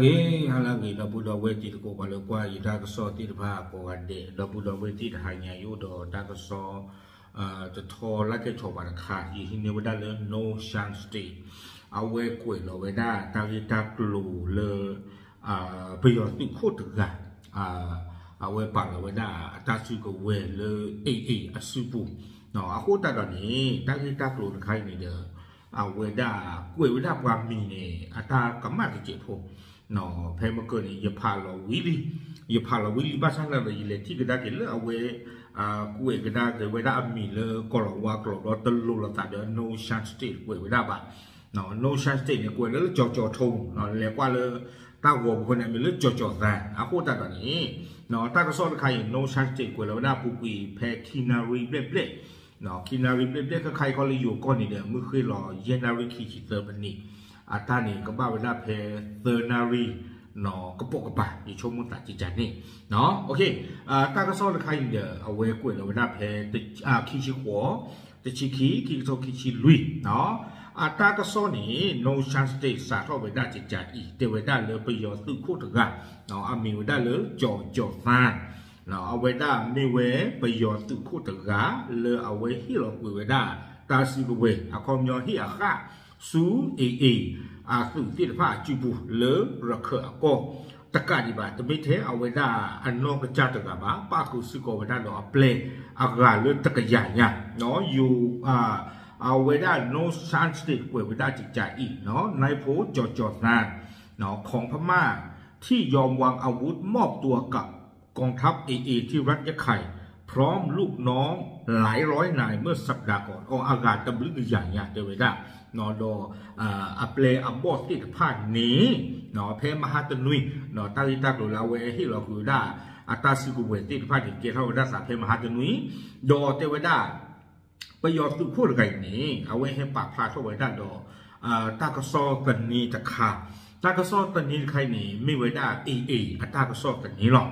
ဂ့ၤ ဟါလၢအဂ့ၤ ဒီပုၢ်ဒီဝဲၢ်တံၤသကိး ပှၤလၢကွၢ်ယတၢ်ကစီၣ်သ့ၣ်တဖၣ်ကိးဂၤဒဲး ဒီပုၢ်ဒီဝဲၢ်သ့ၣ် တဟါညါယအိၣ်ဒီးတၢ်ကစီၣ် တထီလၢကဲထီၣ်ဘၣ်တခါ ယဟံးန့ၢ်ဝဲဒၣ်လၢ North Shan State အဝဲကွဲးလီၤဝဲဒၣ်တၢ်ဂ့ၢ်တၢ်ကျိၤလၢ ပယီၤသုးခိၣ်တဂၤ အဝဲပာ်လီၤဝဲဒၣ်အတၢ်စုကဝဲၤလၢ AA အစုပူၤ အဃိသတးဒီးန့ၣ် တၢ်ဂ့ၢ်တၢ်ကျိၤတခါအံၤန့ၣ်ဒီး အဝဲဒၣ်ကွဲးဝဲဒၣ်ပှၤမံၤန့ၣ် အတၢ်ကမၣ်တစဲးဖိ ဖဲမကၢၢ်န့ၣ် ယဖးလီၤဝံၤလံ, ယဖးလီၤဝံၤလံ ဘၣ်ဆၣ်သနာ်ဒီး ယလဲၤထံၣ်ကဒါက့ၤလၢအဝဲ ကွဲးကဒါက့ၤဝဲဒၣ်အမံၤလၢကီၢ်လီၤဝါကျိာ်ဒီး တလိၤလိာ်သးဒီး North Shan State ကွဲးဝဲဒၣ်ဘၣ်. North Shan State န့ၣ် ကွဲးလၢလၢကၠီၤကၠီၤထိ လဲၤကွၢ်လၢ တၢ်ဂီၤပူၤန့ၣ် မ့ၢ်လၢကၠီၤကၠီၤသၣ် အဃိသတးဒီးန့ၣ် တၢ်ကစီၣ်တခါအံၤ North Shan State ကွဲးလီၤဝဲဒၣ်ပူၤကွံာ်ဖဲခံနၣ်ရံၣ်ဘျဲၣ်ဘျဲၣ် ခံနၣ်ရံၣ်ဘျဲၣ်ဘျဲၣ် ခဲခါအံၤခီလၢယိၤကီၢ်န့ၣ်ဒီး မုၢ်ဃ့ၢ်လီၤယဲၢ်နၣ်ရံၣ်ခံဆံသၢမံးနံး အတၢ်န့ၣ် ကဘၣ်ဝဲဒၣ်ဖဲ သၢနၣ်ရံၣ် ကပိာ်ကပၤ ယဆိကမိၣ်သးကကန့ၣ် တၢ်ကစီၣ်တခါအံၤဒီး အဝဲကွဲးလီၤဝဲဒၣ်ဖဲ ခံဆံဃိး တဆံခံ ခံကထိခံဆံလွံၢ် အတၢ်ကစီၣ်န့ၣ် North Shan State စးထီၣ်ဝဲဒၣ်ကကအံၤ တဲဝဲဒၣ်လၢပယီၤသုးခိၣ်တဂၤ အမံၤဝဲဒၣ်လၢကၠီၤကၠီၤသၣ် အဝဲဒၣ်မ့ၢ်ဝဲပယီၤသုးခိၣ်တဂၤ လၢအဝဲဟ့ၣ်လီၤကွံာ်ဝဲဒၣ် တၢ်စုကဝဲၤ အခီပညီဟ့ၣ်အဃၣ်ဆူ AA အသုးသ့ၣ်တဖၣ်အစုပူၤလၢရခၢၣ်အကီၢ် တကးဒံးဘၣ် တမ့ၢ်ထဲအဝဲဒၣ်အနီၢ်ကစၢ်တဂၤဘၣ် ပၣ်ဃုာ်စ့ၢ်ကီးဝဲဒၣ်ဒီးအပျဲၢ်အဂၤလၢတကယၤညါ အဝဲဒၣ် North Shan State ကွဲးဝဲဒၣ်ကကအံၤ นายพล จ่อจ่อซาน ของพม่า ที่ยอมวางอาวุธมอบตัวกับกองทัพ AA ที่รัฐยะไข่ พร้อมลูกน้องหลายร้อยนายเมื่อสัปดาห์ก่อน အဂၤတဘျုးကယၤညါတဲဝဲဒၣ် ဒီးအပျဲၢ်အဘီၣ်သ့ၣ်တဖၣ်န့ၣ် ဖဲမဟါတနွံ တၢ်ဂ့ၢ်တၢ်ကျိၤလၢအဝဲဟ့ၣ်လီၤကွံာ်ဝဲဒၣ် အတၢ်စုကဝဲၤသ့ၣ်တဖၣ်န့ၣ် ကဲထီၣ်ဝဲဒၣ်သးဖဲမဟါတနွံ ဒီးတဲဝဲဒၣ် ပယီၤသုးခိၣ်တဂၤအံၤန့ၣ် အဝဲဟဲပာ်ဖျါထီၣ်ဝဲဒၣ်ဒီး တၢ်ကစီၣ်သန့တခါ, တၢ်ကစီၣ်သန့တခါအံၤန့ၣ် မ့ၢ်ဝဲဒၣ် AA အတၢ်ကစီၣ်သန့လီၤ.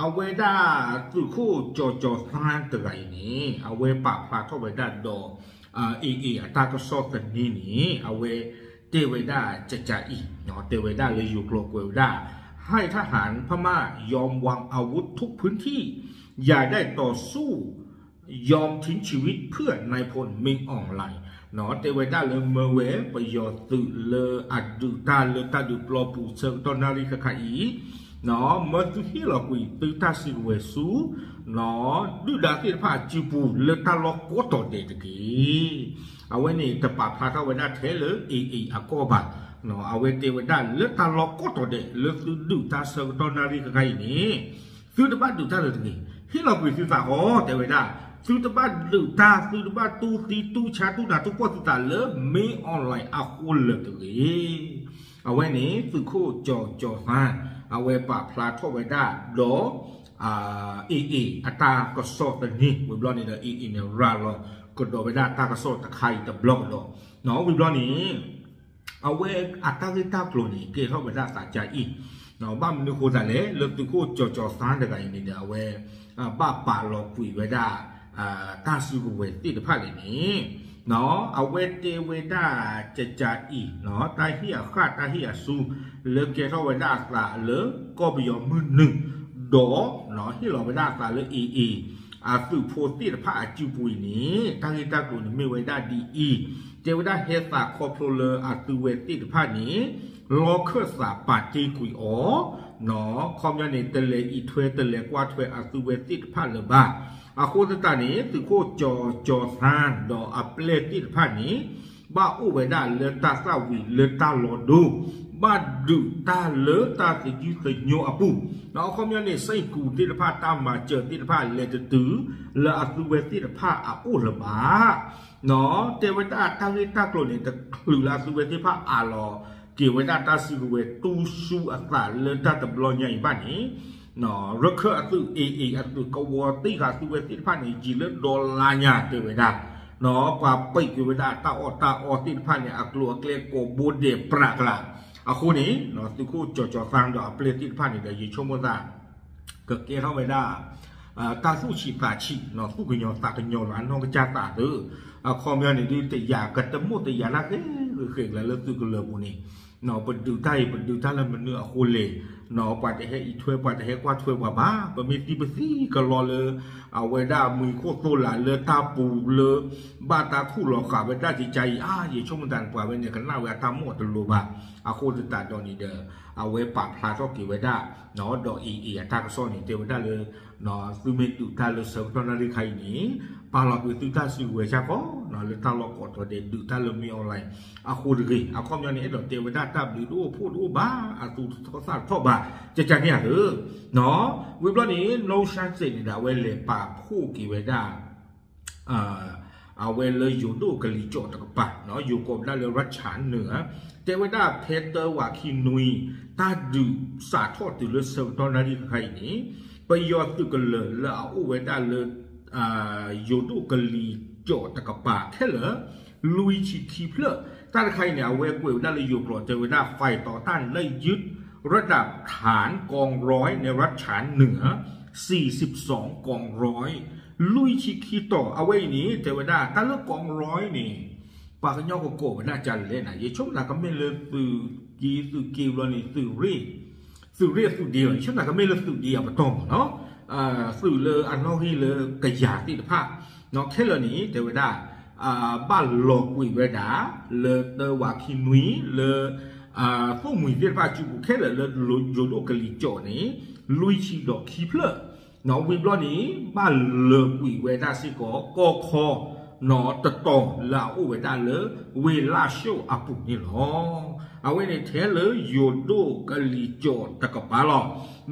အဝဲဒၣ်သုးခိၣ်ကၠီၤကၠီၤသၣ်တဂၤအံၤန့ၣ် အဝဲပာ်ဖျါထီၣ်ဝဲဒၣ်ဒီး AA အတၢ်ကစီၣ်သန့န့ၣ် အဝဲတဲဝဲဒၣ်ကကအံၤ တဲဝဲဒၣ်လၢယိၤကျိာ်ကွဲးဝဲဒၣ် ให้ทหารพม่ายอมวางอาวุธทุกพื้นที่ อย่าได้ต่อสู้ ยอมทิ้งชีวิตเพื่อนายพล มินอองหลาย တဲဝဲဒၣ်လၢမၢဝဲပယီၤသုးလၢအဒုးတၢ်လၢတၢ်ဒုးပျီပူၤဆၢကတီၢ်နၣ်ရံၣ်ခဲခါအံၤ မၢသုဟ့ၣ်လီၤကွံာ်သုတၢ်စုကဝဲၤဆူ ဒုၣ်ဒါသ့ၣ်တဖၣ်အစုပူၤလၢတၢ်လီၢ်ကိးတီၤဒဲးတက့ၢ်. အဝဲန့ၣ်တပာ်ဖျါထီၣ်ဝဲဒၣ်ထဲလၢ AA အကီၢ်ဘၣ်. အဝဲတဲဝဲဒၣ်လၢတၢ်လီၢ်ကိးတီၤဒဲး လၢသုဒုးတၢ်ဆၢကတီၢ်နၣ်ရံၣ်ခဲခါအံၤန့ၣ် သုတဘၣ်ဒုးတၢ်လၢၤတဂ့ၤ, ဟ့ၣ်လီၤကွံာ်သုသးဃီ တဲဝဲဒၣ်, သုတဘၣ်ဒုးတၢ် သုတဘၣ်တူၢ်သံတူၢ်ဆါတူၢ်နးတူၢ်ဖှီၣ်သုသးလၢ မင်းအောင်လှိုင် အဃိလၢၤတဂ့ၤ. အဝဲန့ၣ် သုးခိၣ်ကၠီၤကၠီၤသၣ် အဝဲပာ်ဖျါထီၣ်ဝဲဒၣ်ဒီး AA အတၢ်ကစီၣ်သန့ ဝံၤဘျီန့ၣ်ဒီး AA န့ၣ် ရၤလီၤကဒီးဝဲဒၣ်တၢ်ကစီၣ်တခါအံၤတဘျီကဒီး, ဝံၤဘျီန့ၣ် အဝဲအတၢ်ဂ့ၢ်တၢ်ကျိၤန့ၣ် ကဲထီၣ်ဝဲဒၣ်သးကကအံၤ, ဘၣ်မနုၤဃိသးလဲၣ် လၢသုးခိၣ်ကၠီၤကၠီၤသၣ်တဂၤအံၤန့ၣ်ဒီး အဝဲ ဘၣ်ပာ်လီၤကွံာ်ဝဲဒၣ် တၢ်စုကဝဲၤသ့ၣ်တဖၣ်န့ၣ်န့ၣ် အဝဲတဲဝဲဒၣ်ကကအံၤ တၢ်ဟ့ၣ်အဃၣ်တၢ်ဟ့ၣ်အစု လၢကဲထီၣ်ဝဲဒၣ်အသးလၢကီၢ်ပယီၤမုၢ်နုာ် ဒီး ဟ့ၣ်လီၤဝဲဒၣ်အသးလၢ AA အသုးဖိသ့ၣ်တဖၣ်အစုပူၤအံၤန့ၣ် တၢ်ဂ့ၢ်တၢ်ကျိၤန့ၣ်မ့ၢ်ဝဲဒၣ်ဒ်အံၤ, တဲဝဲဒၣ်ဟဲသးခီဖျိလၢအသုဝဲသ့ၣ်တဖၣ်န့ၣ် လီၢ်ခၢၣ်သးပာ်တ့ၢ်ကွံာ်အီၤ, ခီပညီန့ၣ် တလဲၤအံးထွဲတလဲၤကွၢ်ထွဲအသုဝဲသ့ၣ်တဖၣ်လၢၤဘၣ်. အဃိသတးန့ၣ် သုးခိၣ်ကၠီၤကၠီၤသၣ်ဒီးအပျဲၢ်သ့ၣ်တဖၣ်န့ၣ် ဘၣ်အိၣ်ဝဲဒၣ်လၢတၢ်သၣ်ဝံၤလၢတၢ်လီၤဒိ ဘၣ်ဒုးတၢ်လၢတၢ်သယုၢ်သညိအပူၤ, အခီပညီန့ၣ် စ့ၢ်ကူးသ့ၣ်တဖၣ် တၢ်မၤစၢၤသ့ၣ်တဖၣ်လဲၤတတုၤ လၢအသုဝဲသ့ၣ်တဖၣ်အအိၣ်လၢၤဘၣ်. တဲဝဲဒၣ်တၢ်ဂ့ၢ်တၢ်ကျိၤန့ၣ် တချုးလၢအသုဝဲသ့ၣ်တဖၣ်အးလီၤက့ၤဝဲဒၣ်တၢ်စုကဝဲၤတူၢ်ဆူအသးလၢတၢ်တဘျီညါအံၤဘၣ်န့ၣ် ရခၢၣ်အသုး AA အသုးကဝီၤသံဃာ်သုဝဲသ့ၣ်တဖၣ်န့ၣ် ယံာ်လၢဒီလါညါတဲဝဲဒၣ်, ပှၤပံးကွံာ်ဝဲဒၣ်တၢ်အီၣ်တၢ်အီသ့ၣ်တဖၣ်န့ၣ် အကျိၤအကျဲကိးဘိဒဲးပြးကျါ, အဃိန့ၣ် သုးခိၣ်ကၠီၤကၠီၤသၣ်ဒီးအပျဲၢ်သ့ၣ်တဖၣ်န့ၣ်ဒီး ယဆိကမိၣ်သး ကကဲထီၣ်ဝဲဒၣ် တၢ်သူၣ်ဆံးသးဆံး သူၣ်ကညီၤသးကညီၤလီၤအနီၢ်ကစၢ်သးသု, အခီပညီန့ၣ်ဒုးတယာ်ကတမိၣ်တယာ်တၢ်ဃဲဃဲဃဲလၢသုးကလၢၤပူၤန့ၣ် ပဒုးတၢ်အံၤ ပဒုးတၢ်လၢမနုၤအဃိလဲၣ်, ပှၤတဟဲအံးထွဲ ပှၤတဟဲကွၢ်ထွဲပှၤဘၣ်, ပမ့ၢ်သံပသံကလီလၢ အဝဲဒၣ်မံၤခိၣ်သိလးလၢတၢ်ပူၤလၢ ဘၣ်တၢ်ခူၣ်လီၤဃာ်ဝဲဒၣ်ကကါအံၤ အါ ယဆိကမိၣ်သးန့ၣ် ပှၤဝဲန့ၣ် ကနၣ်ဝဲအတၢ်မီၢ်တလိၤဘၣ်, အဃိသတးဒီးန့ၣ်ဒီး အဝဲပာ်ဖျါထီၣ်က့ၤဝဲဒၣ် ဒီး AA အတၢ်ကစီၣ်န့ၣ် တဲဝဲဒၣ်လၢ သုမ့ၢ်ဒုးတၢ်လၢဆၢကတီၢ်နၣ်ရံၣ်ခါအံၤန့ၣ် ပာ်လီၤကွံာ်သုတၢ်စုကဝဲၤဆၣ်ကီး လၢတၢ်လီၢ်ကိးတီၤဒဲး ဒုးတၢ်လၢမ့ၢ် online အဃိတဂ့ၤ, အခီပညီန့ၣ် အဲၣ်ဒိးတဲဝဲဒၣ်တၢ်ဘျုးတအိၣ်ဖှိၣ်တအိၣ်ဘၣ်, အသူၣ်တထီၣ်သၣ်တထီၣ်ဘၣ်, ကကန့ၣ်ဧါသၢ, ဝံၤဘျီန့ၣ် North Shiang State န့ၣ်ဒီး အဝဲလဲၤပာ်ဖှိၣ်က့ၤဝဲဒၣ် အဝဲလၢယိၤဒိၣ်ကလံၤကၠီၣ်တကပၤ, ယိၤကိးဝဲဒၣ်လၢ ရၢၣ်ဆၣ်နၢၣ်, တဲဝဲဒၣ်ဖဲသၢဝးခံနွံ တၢ်ဒုးစးထီၣ်တုၤလၢဆၢကတီၢ်နၣ်ရံၣ်ခါအံၤန့ၣ် ပယီၤသုးကလၢၤလၢအအိၣ်ဝဲဒၣ်လၢ ယိၤဒိၣ်ကလံၤကၠီၣ်တကပၤခဲလၢာ် လွံၢ်ဆံခံဖျၢၣ်, တၢ်တခါအံၤန့ၣ် အဝဲကွဲးဝဲဒၣ်လၢယိၤကျိာ် တဲဝဲဒၣ် fighter တၢ်လၢယုၢ် ရဒၣ်ဖၣ် กองร้อย န့ၣ် ရၢၣ်ဆၣ်နၢၣ် စံးစံးစီ กองร้อย လွံၢ်ဆံခံတီၤ, အဝဲအံၤန့ၣ် တဲဝဲဒၣ် တၢ်လၢ กองร้อย န့ၣ် ပှၤကညီကကိးဝဲဒၣ်ကလဲၣ်နၤ, ယဆိကမိၣ်သးကမ့ၢ်လၢသုးက့ သုးက့ဘျီန့ၣ် သုးရ့ၣ်, သုးရ့ၣ်သုးဒ့လီၤ, ယဆိကမိၣ်သးကမ့ၢ်လၢသုးဒ့အပတီၢ်မးနီၤ, သုးလၢအနီၣ်ဂံၢ်လၢကယၤသ့ၣ်တဖၣ်, ခဲလၢာ်န့ၣ် တဲဝဲဒၣ် ဘၣ်လီၤကွံာ်ဝဲဒၣ် လၢသၢဝးခံနွံလၢ သိၣ်မှံၤသ့ၣ်တဖၣ်စုပူၤခဲလၢာ်လၢယိၤဒိၣ်ကလံၤကၠီၣ်န့ၣ် လွံၢ်ဆံဒီးခံဖျၢၣ်, ဝံၤဘျီန့ၣ် ဘၣ်လီၤကွံာ်ဝဲဒၣ်စ့ၢ်ကီး ကီၢ်ခီ တတီၤလၢအအိၣ်ဝဲဒၣ်လၢ ဝ့ၢ်လၢၡိၣ်အပူၤန့ၣ်လီၤ. အဝဲန့ၣ်ထဲလၢယိၤဒိၣ်ကလံၤကၠီၣ်တကပၤလီၤ.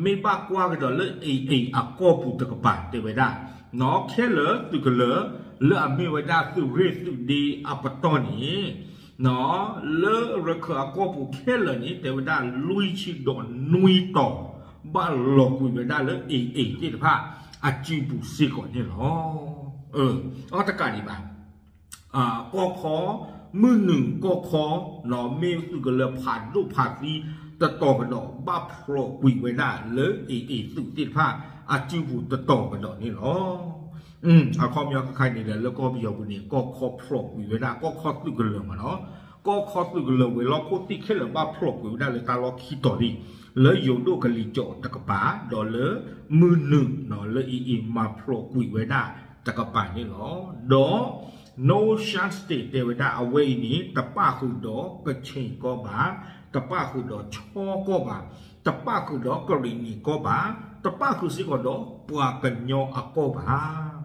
မ့ၢ်ဘၣ်ကွၢ်ကဒီးလၢ AA အကီၢ်ပူၤတကပၤတဲဝဲဒၣ်, ခဲလၢာ်သုးကလၢၤ လၢအမ့ၢ်ဝဲဒၣ်သုးရ့ၣ်သုးဒ့အပတီၢ်န့ၣ် လၢရခၢၣ်အကီၢ်ပူၤခဲလၢာ်န့ၣ် တဲဝဲဒၣ်လွံၢ်ဆံဒီးနွံတီၤ ဘၣ်လီၤကွံာ်ဝဲဒၣ်လၢ AA သ့ၣ်တဖၣ် အစုပူၤစ့ၢ်ကီးန့ၣ်လီၤ. အတကးဒံးဘၣ် ကီၢ်ခီ မုၢ်နုာ်ကီၢ်ခီ မ့ၢ်သုးကလၢၤဖးဒိၣ်ဖးသံတတီၤကဒီး ဘၣ်ဖျိးကွံာ်ဝဲဒၣ်လၢ AA သုးသ့ၣ်တဖၣ် အစုပူၤတတီၤကဒီးန့ၣ်လီၤ. အခီပညီခဲခါအံၤန့ၣ်ဒီး လၢကီၢ်ပယီၤပူၤန့ၣ် ကီၢ်ခီဖျိးကွံာ်ဝဲဒၣ် ကီၢ်ခီသုးကလၢၤမးနီၤ, ကီၢ်ခီသုးကလၢၤဝဲၤလီၢ်ခိၣ်သ့ၣ်ခဲလၢာ် ဘၣ်ဖျိးကွံာ်ဝဲဒၣ်လၢတၢ်လီၢ်ခံတီၤလံ, လၢယိၤဒိၣ်ကလံၤကၠီၣ်တကပၤ ဒီးလၢမုၢ်နုာ်နီၤ လၢ AA မၤဖျိးကွံာ်ဝဲဒၣ်တကပၤန့ၣ်လီၤ. ဒီး North Shiang State တဲဝဲဒၣ် အဝဲအံၤန့ၣ် တပၣ်ဃုာ်ဒီးကခ့ၣ်ကီၢ်ဘၣ်, တပၣ်ဃုာ်ဒီးခၠီကီၢ်ဘၣ်, တပၣ်ဃုာ်ဒီးကရံၣ်နံၤကီၢ်ဘၣ်, တပၣ်ဃုာ်စ့ၢ်ကီးဒီးပှၤကညီအကီၢ်ဘၣ်.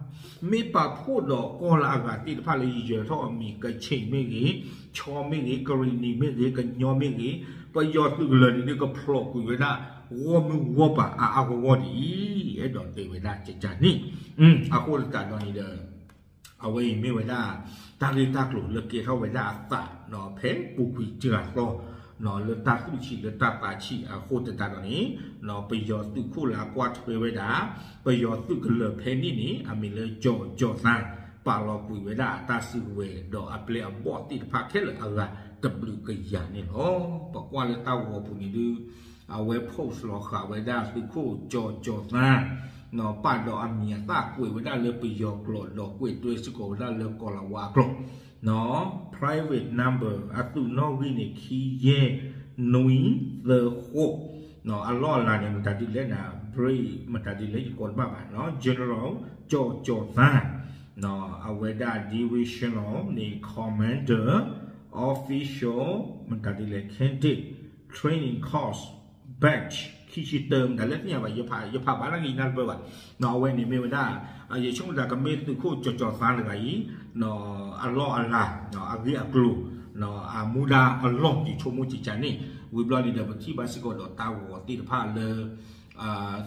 မ့ၢ်ပာ်ဖှိၣ်ဒီးကီၢ်လၢအဂၤသ့ၣ်တဖၣ်လၢယယၢၤထီၣ်အမံၤ ကခ့ၣ်မ့ၢ်ဂ့ၤ, ခၠီမ့ၢ်ဂ့ၤ, ကရံၣ်နံၤမ့ၢ်ဂ့ၤ, ကညီမ့ၢ်ဂ့ၤ, ပယီၤသုးကလၢၤန့ၣ်ဒုး ကဖျိးကွံာ်ဝဲဒၣ် ဂီၢ်မုၢ်ဂီၢ်ပၤအါအါဂီၢ်ဂီၢ်ဒ်အံၤ အဲၣ်ဒိးတဲဝဲဒၣ်ကကန့ၣ်, အဃိသတးဒီးန့ၣ်ဒီး အဝဲအံၤမ့ၢ်ဝဲဒၣ် တၢ်ဂ့ၢ်တၢ်ကျိၤလၢကဲထီၣ်ဝဲဒၣ်အသး ဖဲပူၤကွံာ်တဂၤသီ လၢတၢ်သူၣ်ဆံးလၢတၢ်သးဆံးအဃိသတးဒီးန့ၣ် ပယီၤသုးခိၣ်လၢအကွၢ်ထွဲဝဲဒၣ် ပယီၤသုးကလၢၤဖဲန့ၣ်န့ၣ် အမံၤလၢကၠီၤကၠီၤသါ ပာ်လီၤကွံာ်ဝဲဒၣ်အတၢ်စုကဝဲၤဒီးအပျဲၢ်အဘီၣ်သ့ၣ်တဖၣ်ခဲလၢာ်အဂၤတဘျုးကယၤန့ၣ်လီၤ. ပကွၢ်လၢတၢ်ဂီၤပူၤန့ၣ်ဒုး အဝဲ post လီၤဃာ်ဝဲဒၣ်သုးခိၣ်ကၠီၤကၠီၤသါ ပာ်ဒီးအမံၤအသၣ်ကွဲးဝဲဒၣ်လၢပယီၤကျိာ်ဒီးကွဲးတွဲစ့ၢ်ကီးဝဲဒၣ်လၢကီၢ်လၤဝါအကျိာ် private number အသုးနီၣ်ဂံၢ်န့ၣ် ခံယဲၢ်နွံသၢဃိး အလီၢ်အလၤန့ၣ် မတၤဒ်လဲၣ်န့ၣ် break မတၤဒ်လဲၣ် ယကိးတဘၣ်ဘၣ် General ကၠီၤကၠီၤသါ အဝဲဒၣ် Divisional န့ၣ် Commander Official မတၤဒ်လဲၣ် Cadet Training Course Batch ခံဆံတၢ မတၤလဲၣ်သ့ၣ်ညါဘၣ် ယဖးဘၣ်လၢကယနၢ်တပၢၢ်ဘၣ် အဝဲန့ၣ်မ့ၢ်ဝဲဒၣ် ယဆိကမိၣ်သးကမ့ၢ်သုးခိၣ်ကၠီၤကၠီၤသါတဂၤအံၤ အလီၢ်အလၤ အဂ့ၢ်အကျိၤ အမူဒါအလီၢ်ယဆိကမိၣ်ကကန့ၣ် ဝံၤဘျီန့ၣ်ဒီး ပထံၣ်ဘၣ်စ့ၢ်ကီးဒီးတၢ်ဂီၤသ့ၣ်တဖၣ်လၢ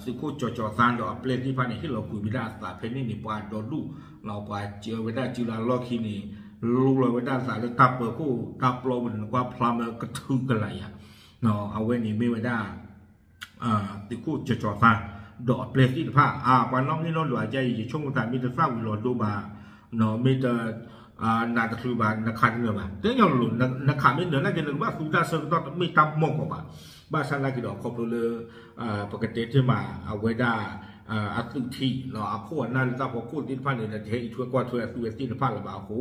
သုးခိၣ်ကၠီၤကၠီၤသါဒီးအပျဲၢ်သ့ၣ်တဖၣ်န့ၣ် ဟ့ၣ်လီၤကွံာ်ဝဲဒၣ်အသးဖဲန့ၣ်န့ၣ် ပှၤဒီဒူၣ် ပှၤစၢၤဝဲဒၣ်စုလၢအလီၢ်ခံန့ၣ် လူလီၤဝဲဒၣ်သးလၢတၢ်ပၢၤခိၣ်တၢ်ပျီပူၤန့ၣ် နကွၢ်ဖျါမၢကထုကလးယၤ အဝဲန့ၣ်မ့ၢ်ဝဲဒၣ် သုးခိၣ်ကၠီၤကၠီၤသါ ဒီးအပျဲၢ်သ့ၣ်တဖၣ် အပှၤနီၣ်ဂံၢ်နီၣ်ဒွးအံၤ ယဆိကမိၣ်သးမ့ၢ်တသၣ်ဝံၤလီၤဒိဘၣ် မ့ၢ်တ နးတချုးဘၣ် နခးတနၢၤဘၣ် တဲညီလိၤ နခးမ့ၢ်နၢၤနာ်က့ နကဘၣ်သူတၢ်ဆၢကတီၢ်တမ့ၢ်တၢ်မီၢ်ကီးဘၣ် ဘၣ်ဆၣ်နာ်က့ဒီးခီဖျိလၢ ပကတဲတ့ၢ်မး အဝဲဒၣ် အသုးထံး အခိၣ်အနၢ်လၢတၢ်ဖီခိၣ်သ့ၣ်တဖၣ်န့ၣ်ဒီး တဟဲအံးထွဲကွၢ်ထွဲအသုးဝဲသ့ၣ်တဖၣ်လၢၤဘၣ်အဃိ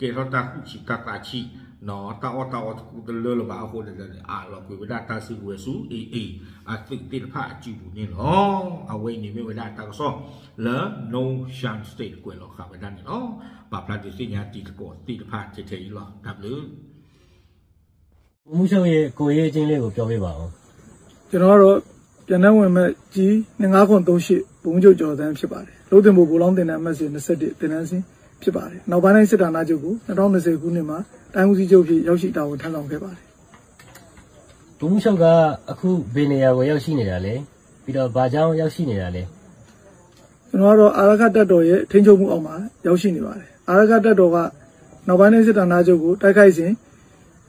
ကဲထီၣ်တၢ်သူၣ်ဆံးတၢ်သးဆံး တၢ်အီၣ်တၢ်အီတကူတလၢလၢၤဘၣ်အဃိန့ၣ် အးလီၤကွံာ်ဝဲဒၣ်တၢ်စုကဝဲၤဆူ AA အသုးသ့ၣ်တဖၣ်အစုပူၤန့ၣ်လီၤ. အဝဲအံၤန့ၣ်မ့ၢ်ဝဲဒၣ်တၢ်ကစီၣ်လၢ North Shan State ကွဲးလီၤဃာ်ဝဲဒၣ်န့ၣ်လီၤ. ပာ်ဖျါဒုးသ့ၣ်ညါတံၤသကိးသ့ၣ်တဖၣ်ထဲထဲအံၤလီၤ. တၢ်ဘျုး ဗိုလ်မှူးချုပ်ရဲ့ ကိုယ်ရေးအကျဉ်းလေးကို ပြောပေးပါဦး. ကျွန်တော်ကတော့ ပြန်တမ်းဝင်မဲ့ကြီး နှစ်ငါးခုနှစ်သုံးရှစ် ဗိုလ်မှူးချုပ်ကျော်သန်းဖြစ်ပါတယ်။ လုပ်တင်ပုံ ဗိုလ်လောင်းသင်တန်းအမှတ်စဉ် နှစ်ဆယ့်တစ် သင်တန်းဆင်းဖြစ်ပါတယ်။ နောက်ပိုင်းတိုင်းစစ်ဌာနချုပ်ကို နှစ်ထောင့်နှစ်ဆယ့်ခုနှစ်မှာ တိုင်းဦးစီးချုပ်အဖြစ် ရောက်ရှိတာဝန်ထမ်းဆောင်ခဲ့ပါတယ်။ ဗိုလ်မှူးချုပ်က အခုဘယ်နေရာကို ရောက်ရှိနေတာလဲ? ပြီးတော့ ဘာကြောင့်ရောက်ရှိနေတာလဲ? ကျွန်တော်ကတော့ အာရက္ခတပ်တော်ရဲ့ ထိန်းချုပ်မှုအောက်မှာ ရောက်ရှိနေပါတယ်။ အာရက္ခတပ်တော်က နောက်ပိုင်းတိုင်းစစ်ဌာနချုပ်ကို တိုက်ခိုက်စဉ်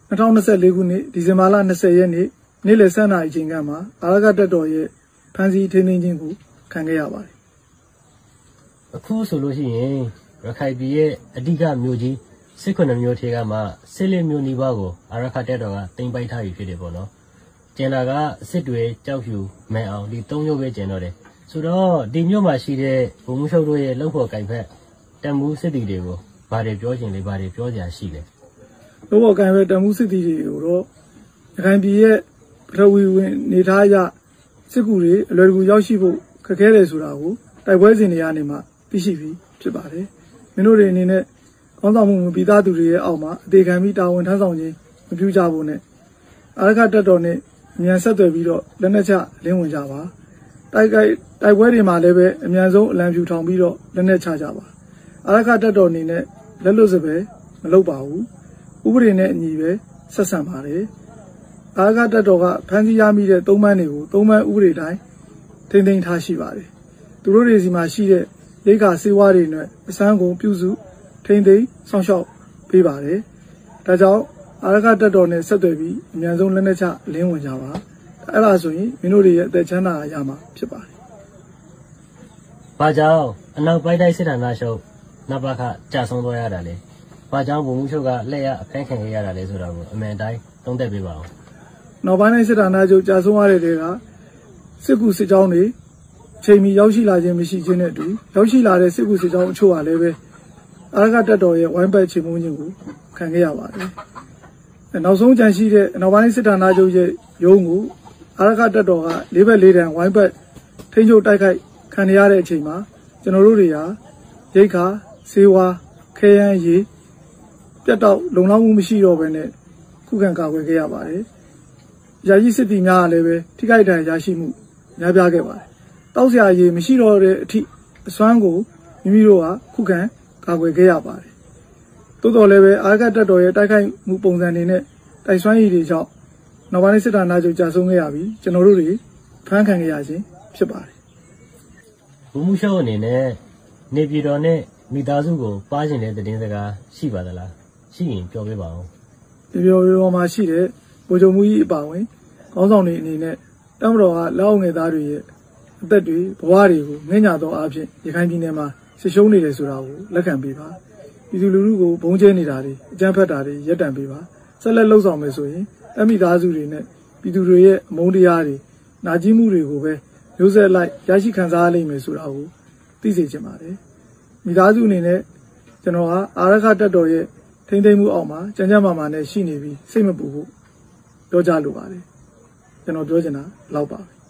နှစ်ထောင့်နှစ်ဆယ့်လေးခုနှစ် ဒီဇင်ဘာလ နှစ်ဆယ့် ရက်နေ့ နေ့လယ် ဆယ့် နာရီအချိန်ခန့်မှာ အာရက္ခတပ်တော်ရဲ့ ဖမ်းဆီးထိန်းသိမ်းခြင်းကို ခံခဲ့ရပါတယ်။ အခုဆိုလို့ရှိရင် ရခိုင်ပြည်ရဲ့အဓိကမြို့ကြီး ဆယ့်ခုနစ်မြို့ထဲကမှ ဆယ့်လေးမြို့နီးပါးကို အာရက္ခတပ်တော်က သိမ်းပိုက်ထားပြီဖြစ်တယ်ပေါ့နော်။ ကျန်တာက စစ်တွေ၊ ကျောက်ဖြူ၊ မန်အောင် ဒီသုံးမြို့ပဲကျန်တော့တယ်။ ဆိုတော့ ဒီမြို့မှာရှိတဲ့ ဗိုလ်မှူးချုပ်တို့ရဲ့လုပ်ဖော်ကိုင်ဖက် တပ်မှူးစစ်သည်တွေကို ဘာတွေပြောချင်လဲ၊ ဘာတွေပြောစရာရှိလဲ။ လုပ်ဖော်ကိုင်ဖက်တပ်မှူးစစ်သည်တွေကိုတော့ ရခိုင်ပြည်ရဲ့ ပထဝီဝင်အနေအထားအရ စစ်ကူတွေအလွယ်တကူရောက်ရှိဖို့ခက်ခဲတယ်ဆိုတာကို တိုက်ပွဲစဉ်တွေကနေမှသိရှိပြီးဖြစ်ပါတယ်။ မင်းတို့တွေအနေနဲ့ ခေါင်းဆောင်မှုမပြီးသားသူတွေရဲ့အောက်မှာအသေခံပြီးတာဝန်ထမ်းဆောင်ခြင်းမပြုကြဖို့နဲ့ အာရက္ခတပ်တော်နဲ့အမြန်ဆက်သွယ်ပြီးတော့လက်နက်ချအလင်းဝင်ကြပါ။ တိုက်ခိုက်-၊ တိုက်ပွဲတွေမှာလည်းပဲအမြန်ဆုံးအလံဖြူထောင်ပြီးတော့လက်နက်ချကြပါ။ အာရက္ခတပ်တော်အနေနဲ့လက်လွတ်စပယ်မလုပ်ပါဘူး။ ဥပဒေနဲ့အညီပဲဆက်ဆံပါတယ်။ အာရက္ခတပ်တော်ကဖမ်းဆီးရမိတဲ့သုံ့ပန်းတွေကိုသုံ့ပန်းဥပဒေတိုင်းထိန်းသိမ်းထားရှိပါတယ်။ သူတို့တွေဆီမှာရှိတဲ့ရိက္ခာဆေးဝါးတွေနဲ့အစွမ်းကုန်ပြုစုထိန်းသိမ်းစောင့်ရှောက်ပေးပါတယ်။ ဒါကြောင့်အာရက္ခတပ်တော်နဲ့ဆက်သွယ်ပြီးအမြန်ဆုံးလက်နက်ချအလင်းဝင်ကြပါ။ အဲ့ဒါဆိုရင်မင်းတို့တွေရဲ့အသက်ချမ်းသာရမှာဖြစ်ပါတယ်။ ဘာကြောင့်အနောက်ပိုင်းတိုင်းစစ်ဌာနချုပ် နပခ ကျဆုံးသွားရတာလဲ။ ဘာကြောင့်ဗိုလ်မှူးချုပ်ကလက်ရအဖမ်းခံခဲ့ရတာလဲဆိုတာကိုအမှန်အတိုင်းသုံးသပ်ပေးပါဦး။ နောက်ပိုင်းတိုင်းစစ်ဌာနချုပ်ကျဆုံးရတဲ့တဲက စစ်ကူစစ်ကြောင်းတွေအချိန်မီရောက်ရှိလာခြင်းမရှိခြင်းနဲ့အတူ ရောက်ရှိလာတဲ့စစ်ကူစစ်ကြောင်းအချို့ဟာလည်းပဲ အာရက္ခတပ်တော်ရဲ့ဝိုင်းပတ်ချေမှုန်းခြင်းကိုခံခဲ့ရပါတယ်။ နောက်ဆုံးကျန်ရှိတဲ့နောက်ပိုင်းစစ်ဌာနချုပ်ရဲ့ရုံးကို အာရက္ခတပ်တော်ကလေးဘက်လေးတန်ဝိုင်းပတ်ထိန်းချုပ်တိုက်ခိုက်ခံနေရတဲ့အချိန်မှာ ကျွန်တော်တို့တွေဟာရိက္ခာ၊ ဆေးဝါး၊ ခဲယမ်း၊ ရေပြတ်တောက်လုံလောက်မှုမရှိတော့ဘဲနဲ့ခုခံကာကွယ်ခဲ့ရပါတယ်။ ယာယီစစ်သည်များကလည်းပဲထိခိုက်ဒဏ်ရာရရှိမှုများပြားခဲ့ပါတယ်။ သောက်စရာရေမရှိတော့တဲ့အထိအစွမ်းကိုမိမိတို့ကခုခံကာကွယ်ခဲ့ရပါတယ်။ သို့သော်လည်းပဲအာရက္ခတပ်တော်ရဲ့တိုက်ခိုက်မှုပုံစံတွေနဲ့တိုက်စွမ်းရည်တွေကြောင့်နောက်ပိုင်းစစ်ဌာနချုပ်ကျဆုံးခဲ့ရပြီးကျွန်တော်တို့တွေဖမ်းခံခဲ့ရခြင်းဖြစ်ပါတယ်။ ဗိုလ်မှူးချုပ်အနေနဲ့နေပြည်တော်နဲ့မိသားစုကိုပါချင်တဲ့သတင်းစကားရှိပါသလား။ ရှိရင်ပြောပေးပါဦး။ နေပြည်တော်မှာရှိတဲ့ဗိုလ်ချုပ်မှူးကြီးအပါအဝင်ခေါင်းဆောင်တွေအနေနဲ့တပ်မတော်ကလက်အောက်ငယ်သားတွေရဲ့အသက်တွေဘဝတွေကိုငဲ့ညှာသောအားဖြင့်ရခိုင်ပြည်နယ်မှာစစ်ရှုံးနေတယ်ဆိုတာကိုလက်ခံပေးပါ။ ပြည်သူလူထုကိုဗုံးကျဲနေတာတွေအကြမ်းဖက်တာတွေရပ်တန့်ပေးပါ။ ဆက်လက်လုပ်ဆောင်မယ်ဆိုရင်တပ်မိသားစုတွေနဲ့ပြည်သူတွေရဲ့အမုန်းတရားတွေနာကျည်းမှုတွေကိုပဲမျိုးဆက်အလိုက်ရရှိခံစားရလိမ့်မယ်ဆိုတာကိုသိစေချင်ပါတယ်။ မိသားစုအနေနဲ့ကျွန်တော်ဟာအာရက္ခတပ်တော်ရဲ့ထိန်းသိမ်းမှုအောက်မှာကျန်းကျန်းမာမာနဲ့ရှိနေပြီးစိတ်မပူဖို့ပြောကြားလိုပါတယ်။ ကျွန်တော်ပြောချင်တာလောက်ပါပဲ။